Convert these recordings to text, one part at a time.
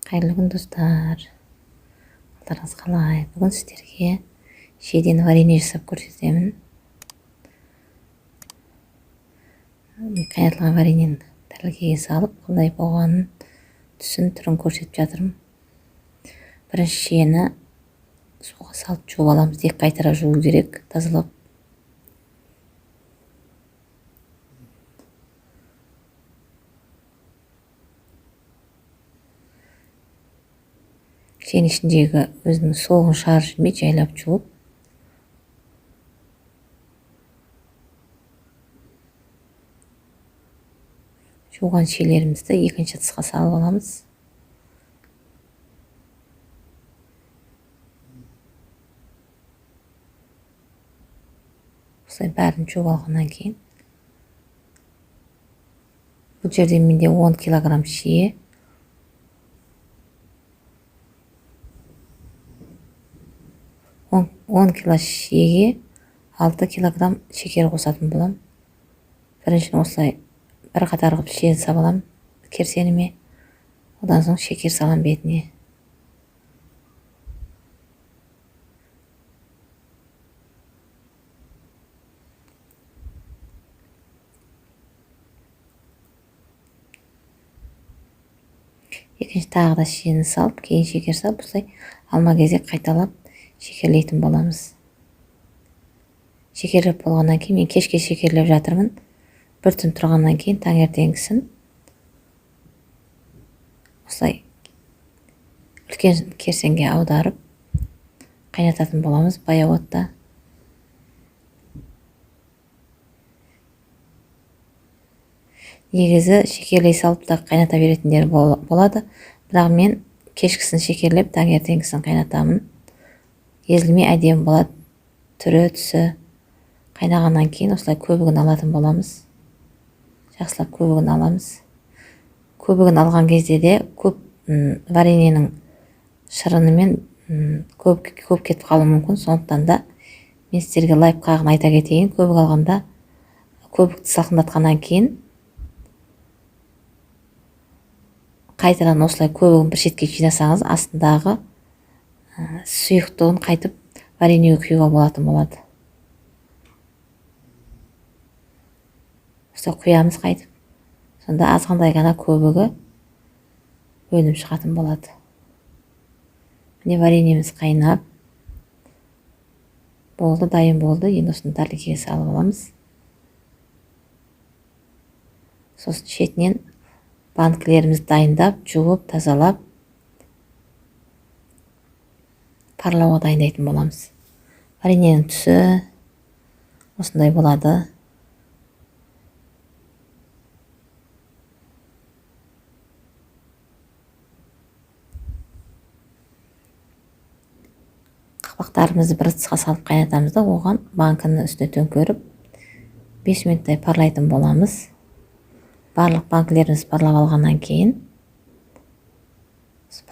Қайырлы күн, достар! Қалдарыңыз қалай? Бүгін сіздерге шиеден варенье жасап көрсетемін. Қайнатылған вареньені тәрелкеге салып, қандай болғанын, түсін, түрін көрсетіп жатырмын. Бірінші шиені суға салып жуып аламыз. Екі қайтара жуу керек, тазалап. Шиенің ішіндегі өзінің соғын шығарып жібермей, жайлап жуып, жуған шиелерімізді екінші ыдысқа салып аламыз. Осылай бәрін жуып алғаннан кейін бұл жерде менде 10 килограмм шие, 10 кило шиеге 6 килограмм шекер қосатын боламын. Біріншіден осылай бір қатар қылып шиені салып аламын керсеніме, одан соң шекер саламын бетіне. Екінші тағы да шиені салып, кейін шекер салып, осылай алма кезек қайталап шекерлейтін боламыз. Шекерлеп болғаннан кейін мен кешке шекерлеп жатырмын. Бір түн тұрғаннан кейін таңертеңгісін осылай үлкен керсенге аударып қайнататын боламыз баяу отта. Негізі шекерлей салып та қайната беретіндер болады, бірақ мен кешкісін шекерлеп таңертеңгісін қайнатамын. Езілмей әдемі болады түрі, түсі. Қайнағаннан кейін осылай көбігін алатын боламыз. Жақсылап көбігін аламыз. Көбігін алған кезде де көп вареньенің шырынымен көп, көп кетіп қалуы мүмкін. Сондықтан да мен сіздерге лайфхагын айта кетейін. Көбік алғанда, көбікті салқындатқаннан кейін қайтадан осылай көбігін бір шетке жинасаңыз, астындағы сұйықтығын қайтып вареньеге құюға болатын болады. Осылай құямыз қайтып. Сонда азғандай ғана көбігі бөлініп шығатын болады. Міне вареньеміз қайнап болды, дайын болды. Енді осыны тәрелкеге салып аламыз. Сосын шетінен банкілерімізді дайындап, жуып, тазалап, парлауға дайындайтын боламыз. Вареньенің түсі осындай болады. Қақпақтарымызды бір ыдысқа салып қайнатамыз да, оған банкінің үстіне төңкеріп 5 минуттай парлайтын боламыз. Барлық банкілерімізді парлап алғаннан кейін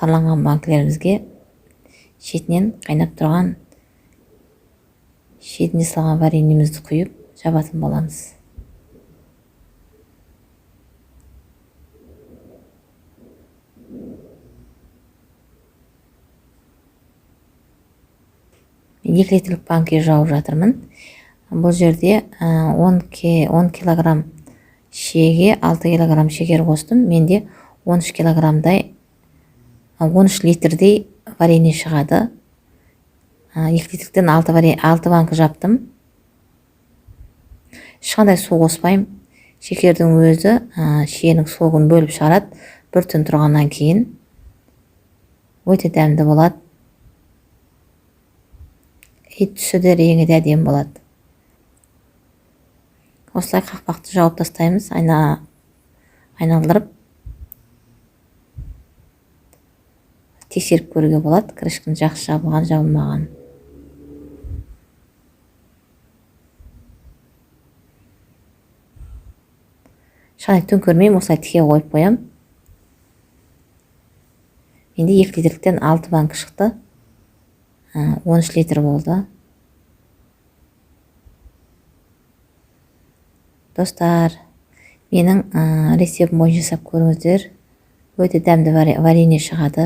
парланған банкілерімізге шетінен қайнап тұрған шетіне салған вареньемізді құйып жабатын боламыз. Мен 2 литрлік банкіге жауып жатырмын. Бұл жерде 10 килограмм шиеге 6 килограмм шекер қостым. Менде 13 килограммдай, 13 литрдей варенье шығады. 2 литрліктен 6 банкі жаптым. Ешқандай су қоспаймын. Шекердің өзі шиенің согын бөліп шығарады. Бір түн тұрғаннан кейін өте дәмді болады. Ет түсі де, реңі де әдемі болады. Осылай қақпақты жауып тастаймыз, айналдырып тексеріп көруге болады, крышканы жақсы жабылған, жабылмаған. Ешқандай төңкермеймін, осылай тіке қойып қоямын. Менде 2 литрліктен 6 банк шықты. 13 литр болды. Достар, менің рецептім бойынша жасап көріңіздер. Өте дәмді варенье шығады.